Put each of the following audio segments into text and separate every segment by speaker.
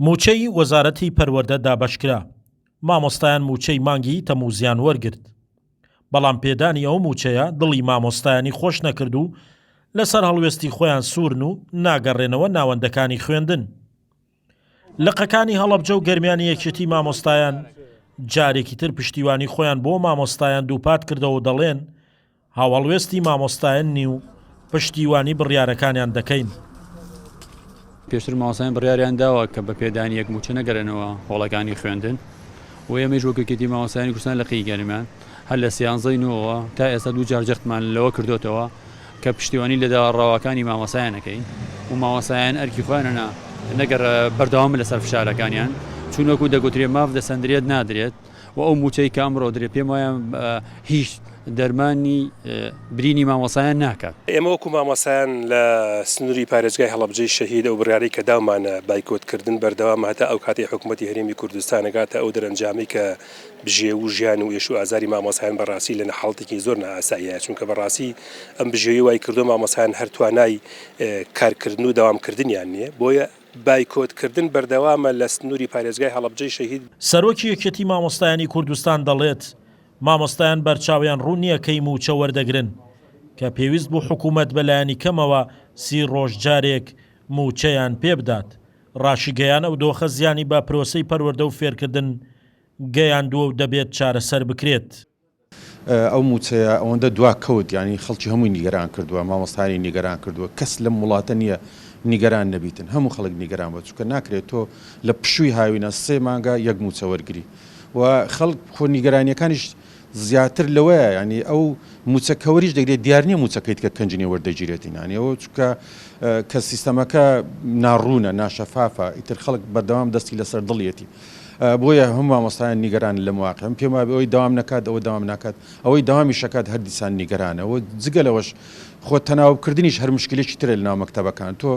Speaker 1: مووچەی وەزارەتی پەروەردە دابەشکرا، مامۆستایان مووچەی مانگی تەمووزیان وەرگرت، بەڵام پێدانی ئەو مووچەیە دڵی مامۆستایانی خۆش نەکرد و لەسەر هەڵوێستی خۆیان سوورن و ناگەڕێنەوە ناوەندەکانی خوێندن. لقەکانی هەڵەبجە و گەرمیانی یەکێتی مامۆستایان جارێکی تر پشتیوانی خۆیان بۆ مامۆستایان دووپات کردەوە و دەڵێن، هاوهەڵوێستی مامۆستایاننی و پشتیوانی بڕیارەکانیان دەکەین.
Speaker 2: پێشتر مامۆستایان بڕیاریان داوە کە بە پێدانی یەک مووچە نەگەرێنەوە هۆڵەکانی خوێندن و ئێمەیش وەک یەکێتی مامۆستایانی کوردستان لقی گەرمیان هەر لە سیانزەی نۆوە تا ئێستا دوو جار جەختمان لەوە کردۆتەوە کە پشتیوانی لە داوا ڕەواکانی مامۆستایان ئەکەین و مامۆستایان ئەرکی خۆیانە نا نەگەر بەردەوام لەسەر فشارەکانیان چون وەکو دەگوترێ ماف دەسەندرێت نادرێت و ئەو مووچەی کە ئەمڕۆ درێ پێم وایە هیچ دەرمانی برینی مامۆستایان ناکات.
Speaker 3: ئێمە وەکو مامۆستایان لە سنووری پارێزگای هەڵەبجەی شەهید ئەو بڕیارەی کە داومانە بایکۆت کردن بەردەوامە هەتا ئەو کاتەی حکوومەتی هەرێمی کوردستان ئەگاتە ئەو دەرەنجامەی کە بژێو و ژیان و ئێش و ئازاری مامۆستایان بە ڕاستی لە حاڵەتێکی زۆر نائاساییە چونکە بە ڕاستی ئەم بژێوی وای کردووە مامۆستایان هەر توانای کارکردن و دەوامکردنیان نییە بۆیە بایکۆت
Speaker 1: کردن بەردەوامە لە سنووری پارێزگای هەڵەبجەی شەهید. سەرۆکی یەکێتی مامۆستایانی کوردستان دەڵێت، مامۆستایان بەرچاویان ڕوون نییە کەی مووچە وەردەگرن، کە پێویست بوو حکوومەت بەلایەنی کەمەوە سی ڕۆژ جارێک مووچەیان پێبدات. ڕاشیگەیان ئەو دۆخە زیانی بە پرۆسەی پەروەردە و فێرکردن گەیاندووە و دەبێت چارەسەر بکرێت.
Speaker 4: ئەو مووچەیە ئەوەندە دوا کەوت یانی خەڵکی هەمووی نیگەران کردووە، مامۆستایانی نیگەران کردووە، کەس لەم وڵاتە نییە نیگەران نەبیتن، هەموو خەڵک نیگەران بووە، چونکە ناکرێت تۆ لە پشووی هاوینە سێ مانگە یەک مووچە وەرگری و خەڵک خۆ نیگەرانییەکانیش زیاتر لەوەیە یانی ئەو مووچە کە وەریش دەگرێت دیار نییە مووچەکەیت کە کەنجینێ وەردەگیرێتین یانی ئەوە چونکە کە سیستەمەکە ناڕوونە ناشەفافە ئیتر خەڵک بەردەوام دەستی لەسەر دڵیەتی. بۆیە هەموو مامۆستایان نیگەرانن لەم واقیعە، من پێم وابێ ئەوەی دەوام نەکات ئەوە دەوام ناکات، ئەوەی دەوامیش ئەکات هەر دیسان نیگەرانە و جگە لەوەش خۆ تەناوب کردنیش هەر مشکلێکی ترە لەناو مەکتەبەکان تۆ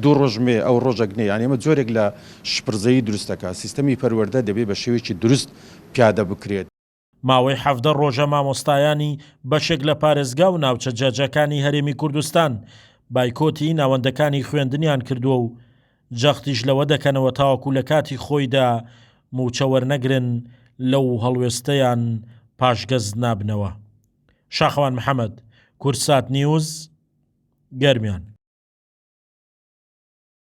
Speaker 4: دوو ڕۆژ مێ ئەو ڕۆژەک نێ یانی ئەمە جۆرێک لە شپرزەیی دروست دەکات، سیستەمی پەروەردە دەبێ بە شێوەیەکی دروست پیادە بکرێت.
Speaker 1: ماوەی 17 ڕۆژە مامۆستایانی بەشێک لە پارێزگا و ناوچە جیاجیاکانی هەرێمی کوردستان بایکۆتی ناوەندەکانی خوێندنیان کردووە و جەختیش لەوە دەکەنەوە تاوەکو لە کاتی خۆیدا مووچە وەرنەگرن لەو هەڵوێستەیان پاشگەز نابنەوە. شاخەوان محەمەد، کوردسات نیوز، گەرمیان.